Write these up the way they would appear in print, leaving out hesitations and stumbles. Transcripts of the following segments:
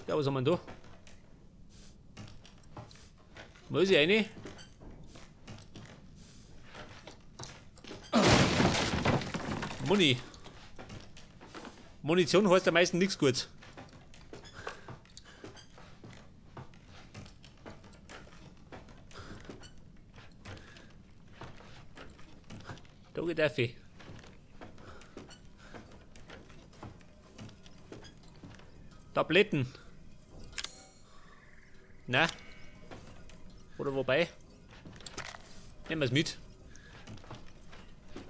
Ja, was haben wir denn da? Muss ich rein? Muni. Munition heißt am meisten nichts Gutes. Da geht auf. Tabletten. Na? Oder wobei? Nehmen wir es mit.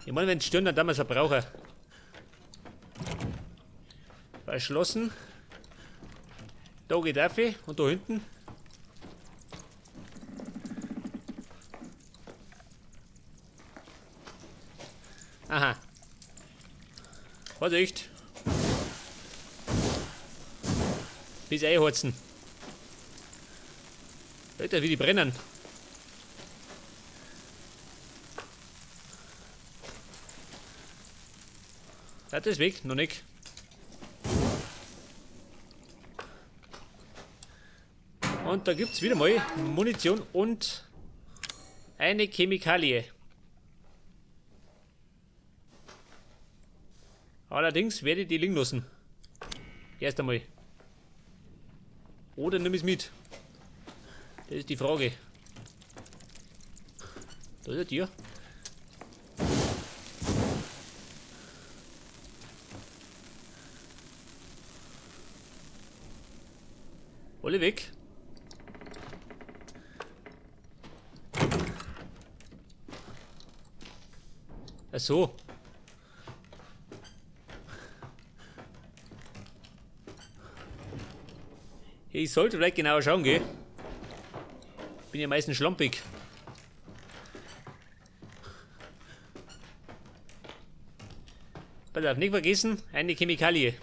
Ich meine, wenn es stören, dann wir es brauchen. Verschlossen. Da geht auf und da hinten. Aha. Vorsicht. Bis einheizen. Alter, wie die brennen. Das ist weg, noch nicht. Und da gibt's wieder mal Munition und eine Chemikalie. Allerdings werde ich die liegen lassen. Erst einmal. Oder nimm es mit. Das ist die Frage. Da ist ein Tier. Alle weg. Ach so. Ich sollte vielleicht genauer schauen gehen. Bin ja meistens schlampig. Pass auf, nicht vergessen, eine Chemikalie.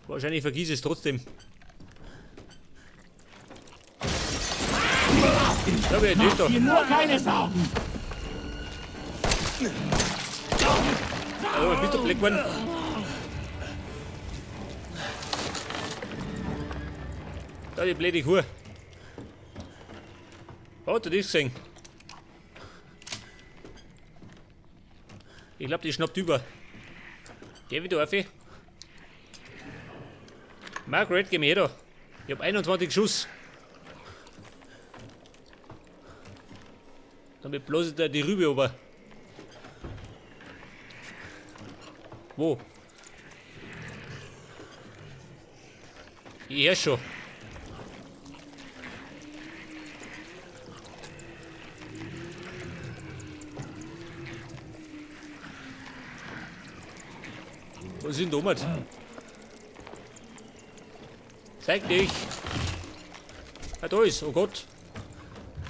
Wahrscheinlich vergiss es trotzdem. Da bin ich doch. Nur keine Sorgen. Also, bist du blick geworden? Da die blöde Kuh. Hat er das gesehen? Ich glaub, die schnappt über. Geh wieder auf. Margaret, geh mir her da. Ich hab 21 Schuss. Damit bloß da die Rübe runter. Wo? Ich hör schon. Was ist denn da mit? Zeig dich! Ah, da ist, oh Gott!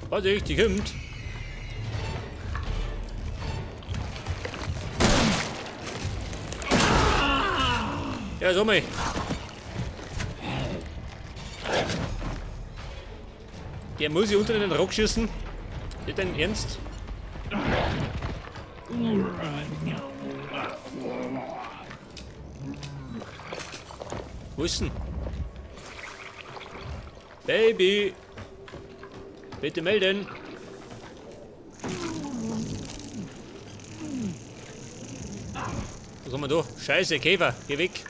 Warte, die kommt! Ja, so mal! Der muss ich unter den Rock schießen. Nicht dein Ernst? Wo ist denn? Baby! Bitte melden! Was haben wir da? Scheiße, Käfer, geh weg!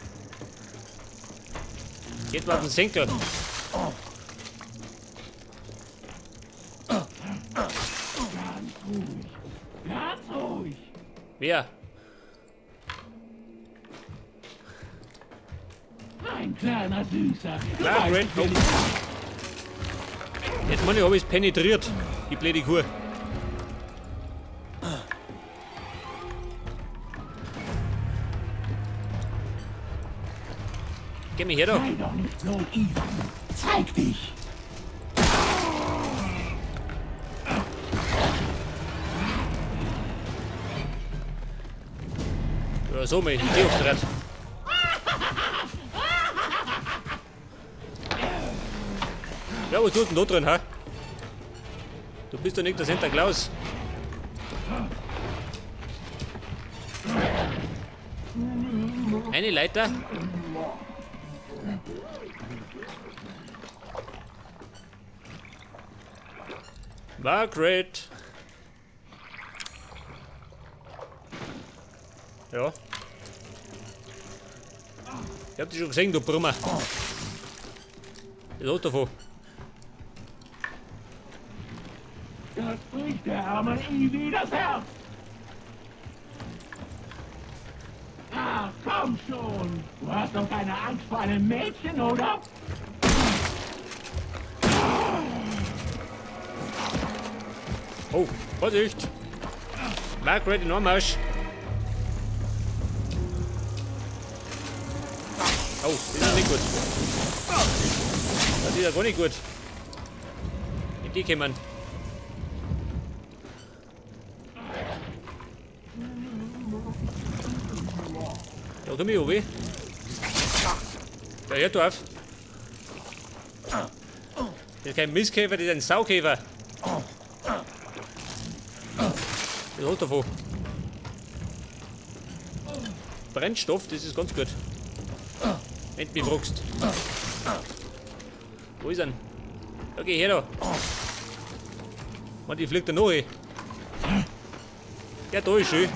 Geht mal auf den Senkel! Ganz ruhig! Ganz ruhig! Wer? Ein kleiner Süßer. Margaret, oh. Jetzt meine ich, hab ich's penetriert, die blöde Kuh. Geh mir her da. Sei doch nicht so, Ivan. Zeig dich. Ja, so mal, ich geh aufs Rad. Ja, was tut denn da drin, hä? Du bist doch nicht der Santa Claus. Eine Leiter. Margaret. Ja. Ich hab dich schon gesehen, du Brummer. Das hat davon. Das bricht der armen Ivy das Herz. Ach, komm schon. Du hast doch keine Angst vor einem Mädchen, oder? Oh, Vorsicht! Margaret in Anmarsch! Oh, das ist nicht gut. Das ist ja gar nicht gut. In die kommen. Da komm ich runter. Ja, hör doch auf. Das ist kein Mistkäfer, das ist ein Saukäfer. Was hat davon? Brennstoff, das ist ganz gut. Wenn du mich fragst. Wo ist er denn? Da geh her da. Mann, die fliegt da noch hin. Der da ist schön.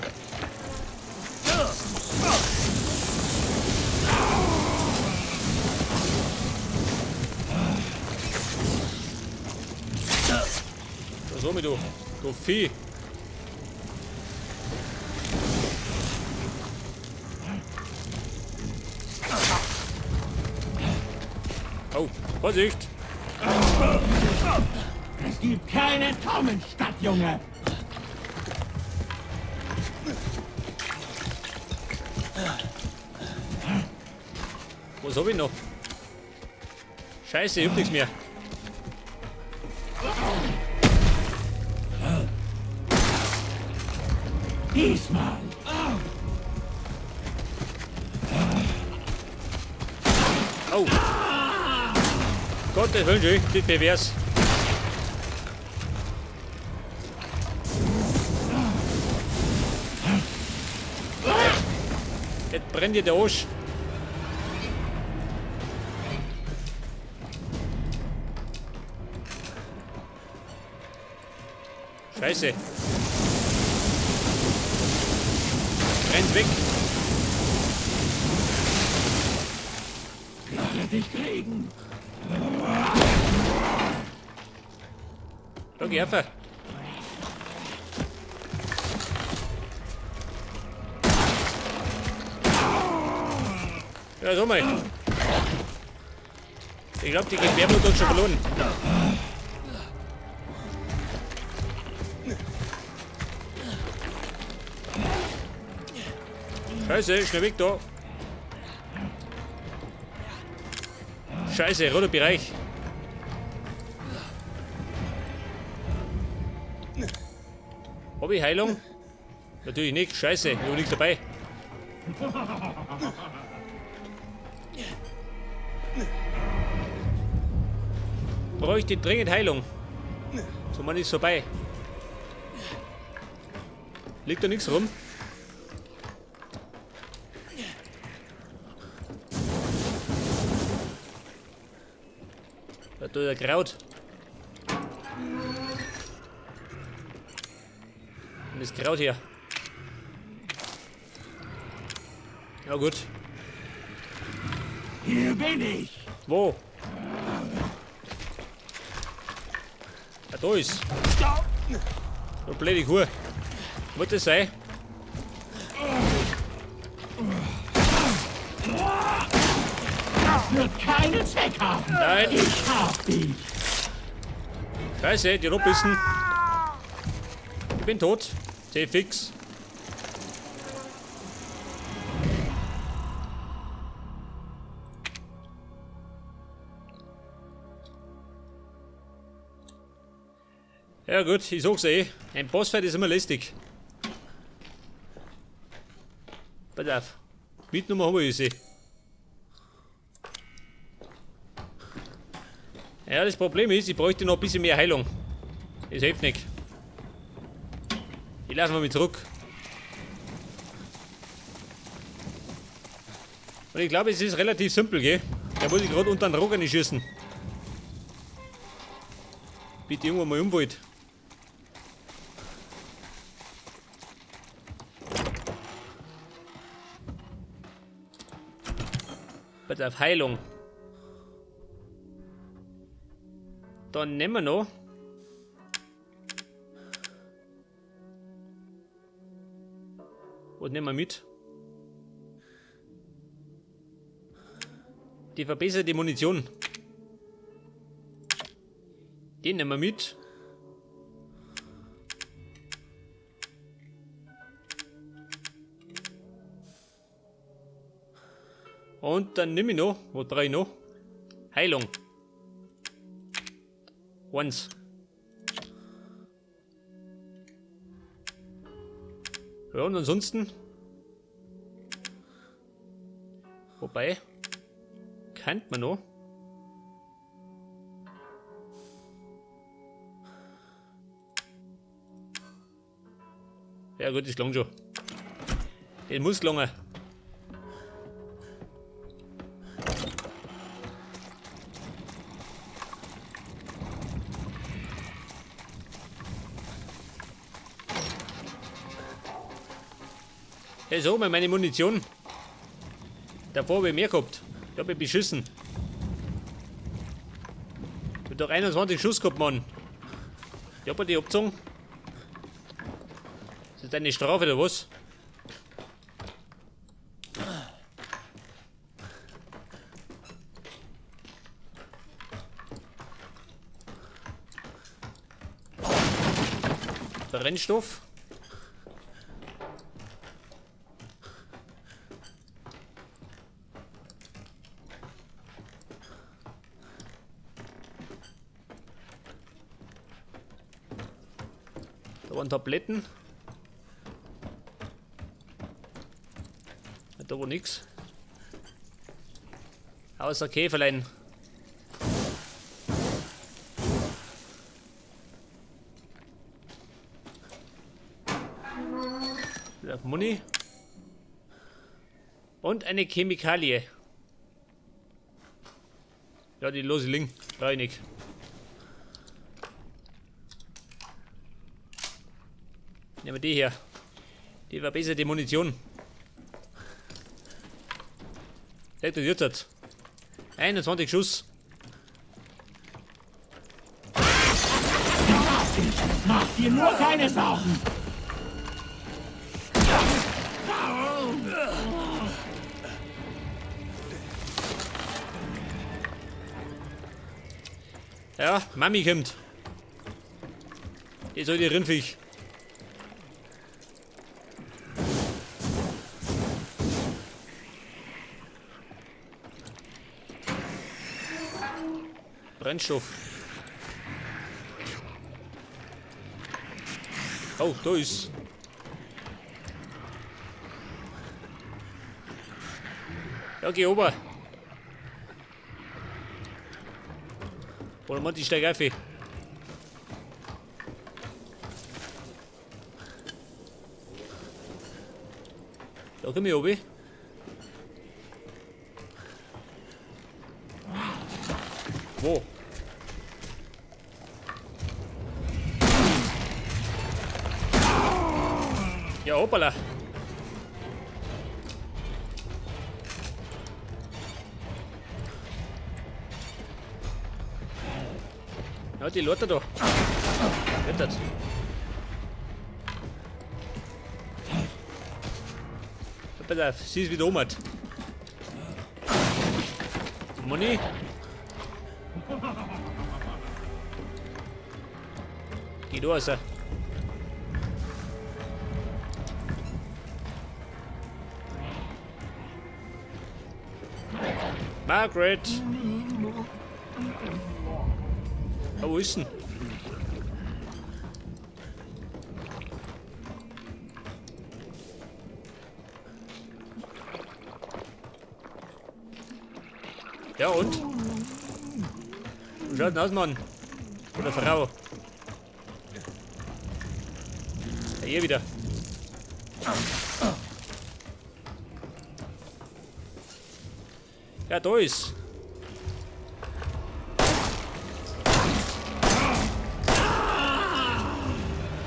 Da so mit du. Du Vieh. Oh, Vorsicht! Es gibt keine Tommenstadt, Junge! Was hab ich noch? Scheiße, ich hab nichts mehr. Diesmal! Oh! Gottes Willen, das ist pervers. Jetzt brennt dir der Arsch. Scheiße. Brennt weg. Ich werde dich kriegen. Da geh rauf. Ja, so mal. Ich glaub, die Gebärmutter hat schon verloren. Scheiße, schnell weg da. Scheiße, roter Bereich. Hab ich Heilung? Natürlich nicht. Scheiße, ich hab nichts dabei. Bräuchte dringend Heilung. So, man ist vorbei. Liegt da nichts rum? Da tut der Kraut. Und das Kraut hier. Ja gut. Hier bin ich. Wo? Ja, da ist. Du blöde Kuh. Muss das sein? Das wird keinen Zweck haben. Nein. Ich hab dich. Scheiße, die Rohbissen. Ich bin tot. T-fix. Ja gut, ich sag's eh. Ein Bossfight ist immer lästig. Pass auf. Mitnummer haben wir sie. Ja, das Problem ist, ich bräuchte noch ein bisschen mehr Heilung. Das hilft nicht. Ich lasse mal mit zurück. Und ich glaube, es ist relativ simpel, gell? Da muss ich gerade unter den Rock schießen. Bitte irgendwann mal umwollt. Bitte auf Heilung. Dann nehmen wir noch. Was nehmen wir mit? Die verbesserte Munition. Den nehmen wir mit. Und dann nehme ich noch. Was brauche ich noch? Heilung. Once. Ja, und ansonsten. Wobei. Kennt man noch. Ja gut, das klang schon. Den muss gelangen. Hey, so, meine Munition. Davor habe ich mehr gehabt. Ich hab mich beschissen. Ich hab doch 21 Schuss gehabt, Mann. Ich hab die abgezogen. Ist das eine Strafe oder was? Brennstoff. Da waren Tabletten. Da war nix. Außer Käferlein. Money. Und eine Chemikalie. Ja, die lose Ling. Brauch ich nicht. Nehmen wir die hier. Die war besser, die Munition. Seht ihr jetzt? 21 Schuss. Mach dir nur keine Sorgen. Ja, Mami kommt. Die soll die Rindviech. Brennstoff. Oh, da ist. Ja, geh ober. Oder Monty, steig auf. Da komm ich oben. Wo? Ja, hoppala. Ja, die Leute da. Rettet. Pass auf, sie ist wieder um. Money. Geh du raus. Margaret! Oh, wo ist denn? Ja und? Wie schaut denn aus, Mann? Oder Frau? Ja, hier wieder. Ja, da ist.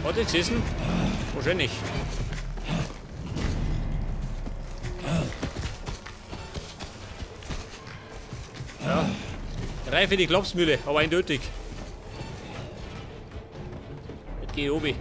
Hat er gesessen? Wahrscheinlich. Ja. Reife die Klapsmühle, aber eindeutig. Jetzt geh ich oben.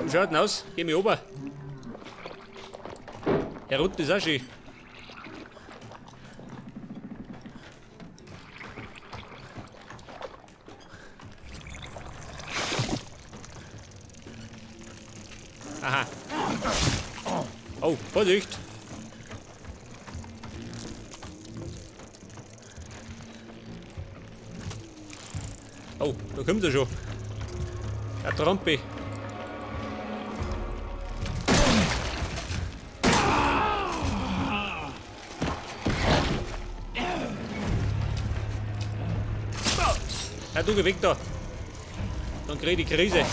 Wie schaut denn aus? Geh mir oben. Der unten ist auch schön. Aha. Oh, Vorsicht! Oh, da kommt er schon. Der Trampe. Ja, du geh weg da. Dann krieg ich die Krise.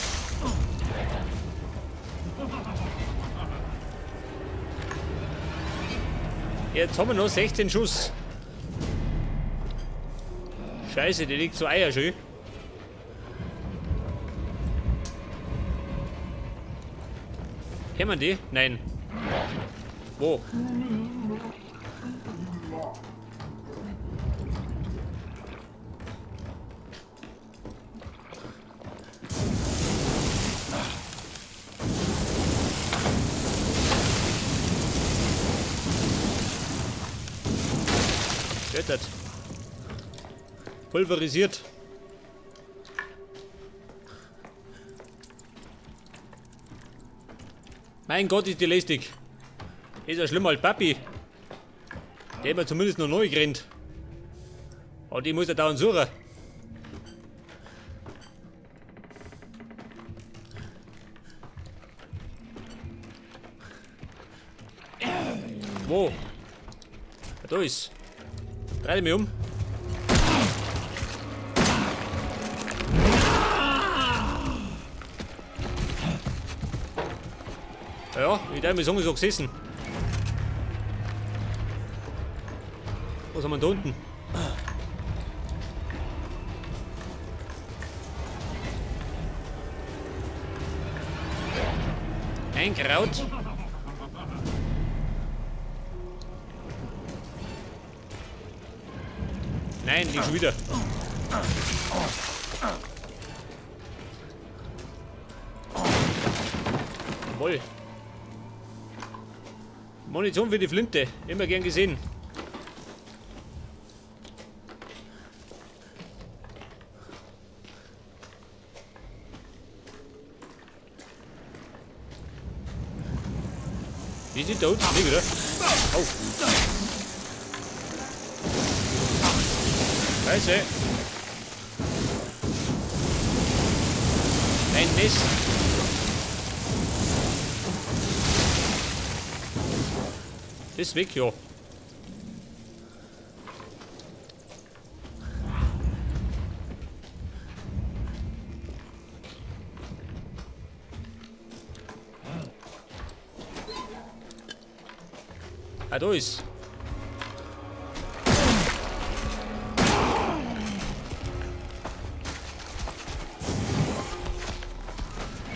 Jetzt haben wir noch 16 Schuss. Scheiße, die liegt so eierschön. Kennen wir die? Nein. Wo? Göttert. Pulverisiert. Mein Gott, ist die lästig. Ist ja schlimmer als Papi. Der hat mir zumindest noch neu gerannt. Aber die muss ja dauernd suchen. Wo? Ja, da ist. Dreh mich um. Ja, ich darf mir sagen, so gesessen. Was haben wir da unten? Ein Kraut. Nein, nicht schon wieder. Jawohl. Munition für die Flinte. Immer gern gesehen. Die sind da unten nicht, oder? Oh. Scheiße. Nein, Mist. Ist weg, ja. Ah, da ist.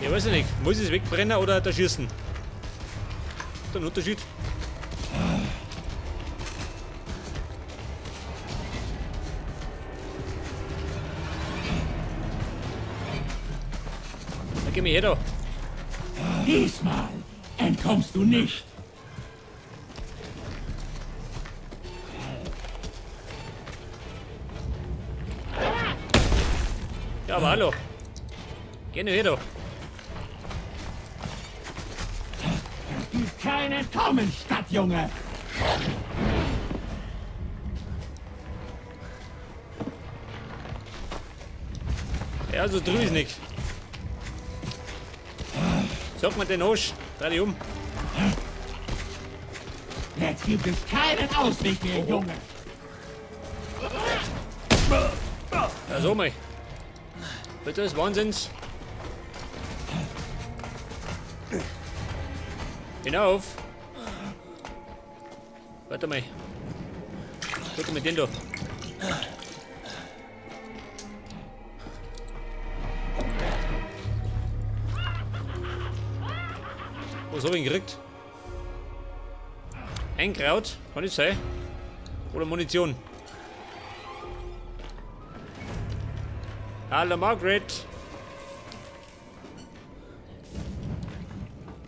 Ich weiß ja nicht, muss ich es wegbrennen oder da schießen? Ist da ein Unterschied? Da geh mir her da. Diesmal entkommst du nicht. Ja, aber hallo. Geh nur her da. Kein Entkommen, Stadtjunge! Ja, so drüben ist nichts. Sag mal den Arsch. Dreh dich um. Jetzt gibt es keinen Ausweg mehr, Junge. Ja, so mal. Bitte, das Wahnsinns. Hinauf. Warte mal. Guck mal den da. Was hab ich ihn gekriegt? Ein Kraut, kann nicht sein. Oder Munition. Hallo Margaret.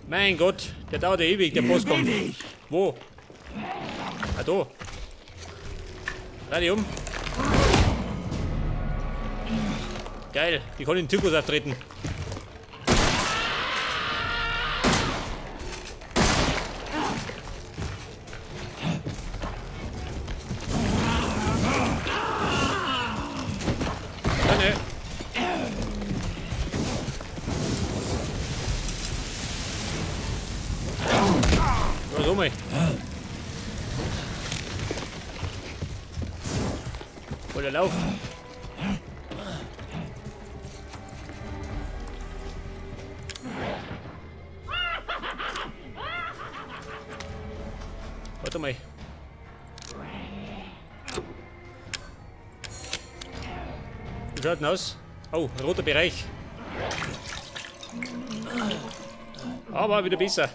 Mein Gott, der dauert ja ewig, der Bosskampf. Wo? Ah, da. Dreh dich um. Geil, ich kann den Zirkus auftreten. So mal. Oder lauf. Warte mal. Wie schaut denn aus? Oh, roter Bereich. Aber wieder besser.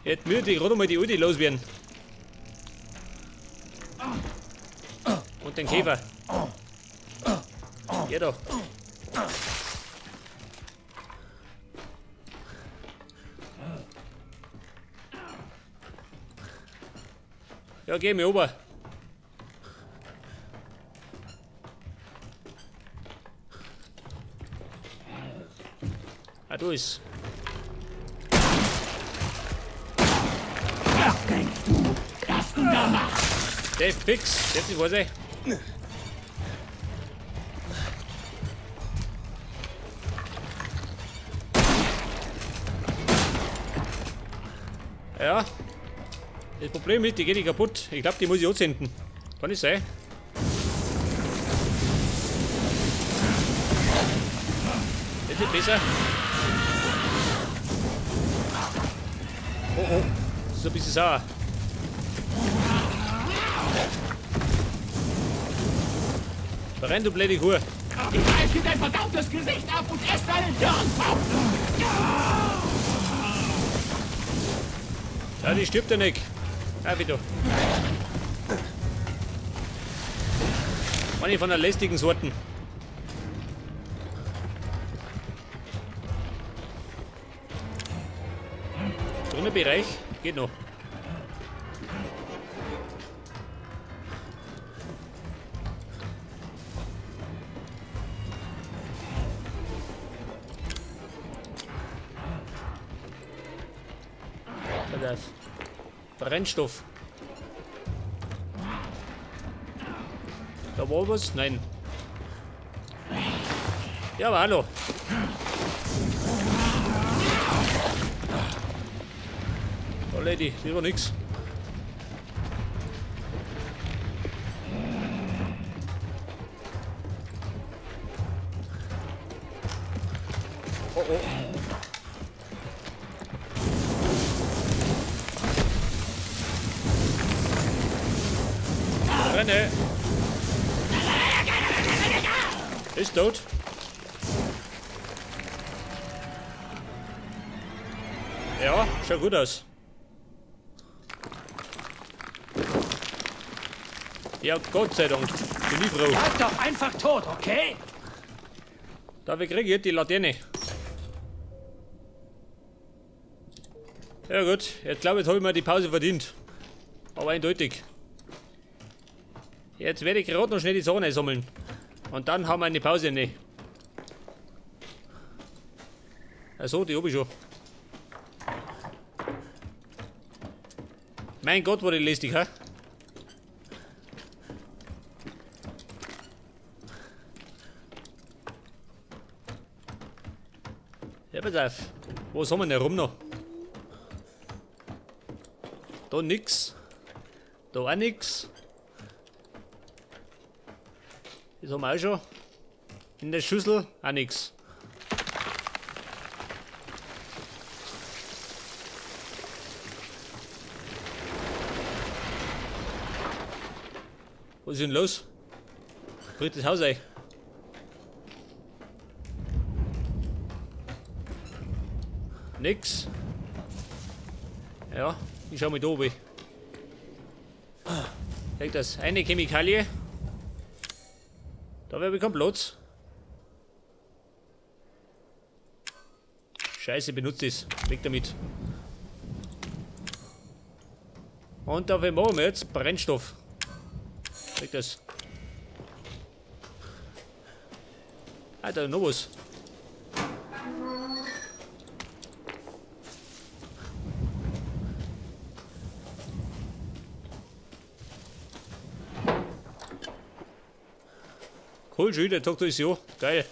Jetzt würde ich gerade mal die Ulti loswerden. Und den Käfer. Ja doch. Ja, geh mir rüber. Ah, du ist. Was denkst du, dass du da machst? Der ist fix. Jetzt ist was, ey. Ja. Das Problem ist, die geht nicht kaputt. Ich glaube, die muss ich anzünden. Kann nicht sein. Das ist besser. Oh oh. Das ist ein bisschen sauer. Brenn, du blöde Kuh. Ich reiß dir dein verdammtes Gesicht ab und ess deinen Dirnkopf! Ja, die stirbt ja nicht. Ah, bitte. Eine von der lästigen Sorten. Grüner Bereich geht noch. Brennstoff. Da war was? Nein. Ja, aber hallo. Oh Lady, das war nix. Oh oh. Renne! Ist tot. Ja, schaut gut aus. Ja, Gott sei Dank. Bin ich froh. Bleib doch einfach tot, okay? Da wir kriegen jetzt die Laterne. Ja gut, jetzt glaube ich, jetzt habe ich mir die Pause verdient. Aber eindeutig. Jetzt werde ich gerade noch schnell die Sachen einsammeln. Und dann haben wir eine Pause. Ne. Achso, die habe ich schon. Mein Gott, war die lästig, ha? Ja, pass auf. Was haben wir denn rum noch? Da nix. Da auch nix. Das haben wir auch schon. In der Schüssel auch nix. Was ist denn los? Bricht das Haus ein. Nix. Ja, ich schau mal da oben. Seht das? Eine Chemikalie. Da wäre ich kein Platz. Scheiße, benutzt es. Weg damit. Und da machen wir jetzt Brennstoff. Weg das. Ah, da noch was. Cool, schön, der Doktor ist ja. Geil.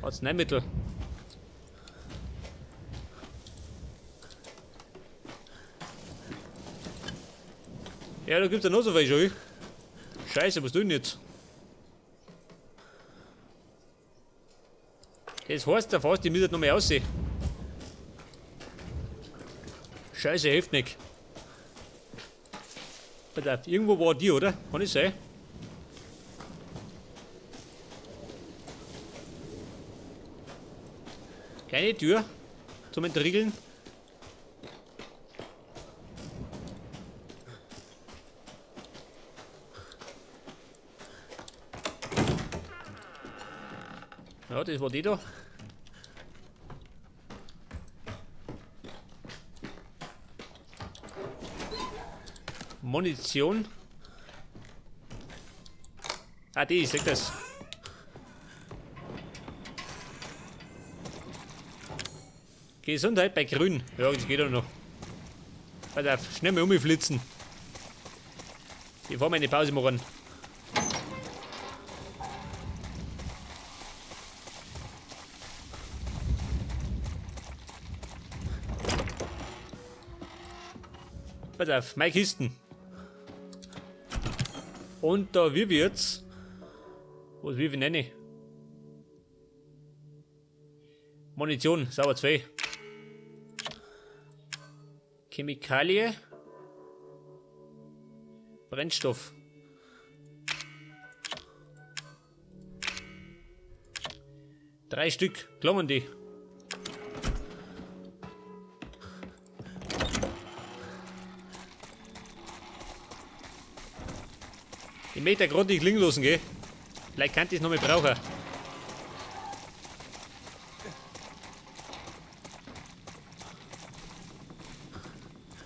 Arzneimittel. Ja, da gibt's ja noch so viel schon. Scheiße, was tun denn jetzt? Das heißt ja fast, die müssen noch mehr aussehen. Scheiße, hilft nicht. Pass auf, irgendwo war die, oder? Kann ich sein? Keine Tür zum Entriegeln. Ja, das war die da. Munition. Ah, die, ich seh das. Gesundheit bei Grün. Ja, das geht auch noch. Pass auf, schnell mal umflitzen. Bevor wir eine Pause machen. Pass auf, meine Kisten. Und da wie wird's? Was wie nenne ich? Munition, sauber 2. Chemikalie. Brennstoff. 3 Stück, klangen die. Ich möchte gerade nicht liegen lassen, gell? Vielleicht kann ich es noch mal brauchen.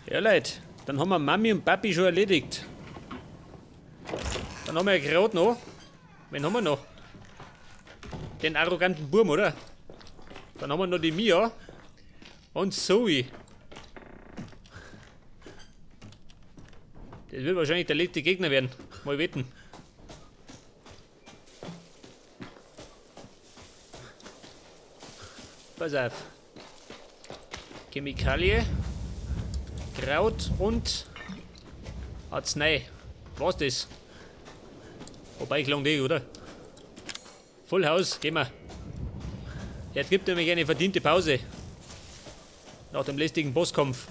Ja, Leute, dann haben wir Mami und Papi schon erledigt. Dann haben wir ja gerade noch. Wen haben wir noch? Den arroganten Burm, oder? Dann haben wir noch die Mia und Zoe. Das wird wahrscheinlich der letzte Gegner werden. Mal wetten. Pass auf. Chemikalie, Kraut und Arznei. Was das? Wobei, ich lang die, oder? Voll Haus, gehen wir. Jetzt gibt nämlich eine verdiente Pause. Nach dem lästigen Bosskampf.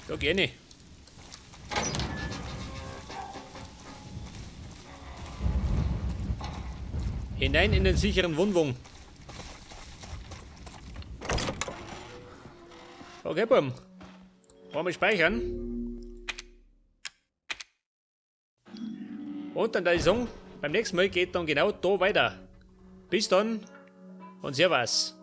Da geh ich. Hinein in den sicheren Wohnwagen. Okay, Buben. Wollen wir speichern? Und dann da ich sagen, Beim nächsten Mal geht dann genau da weiter. Bis dann und Servus.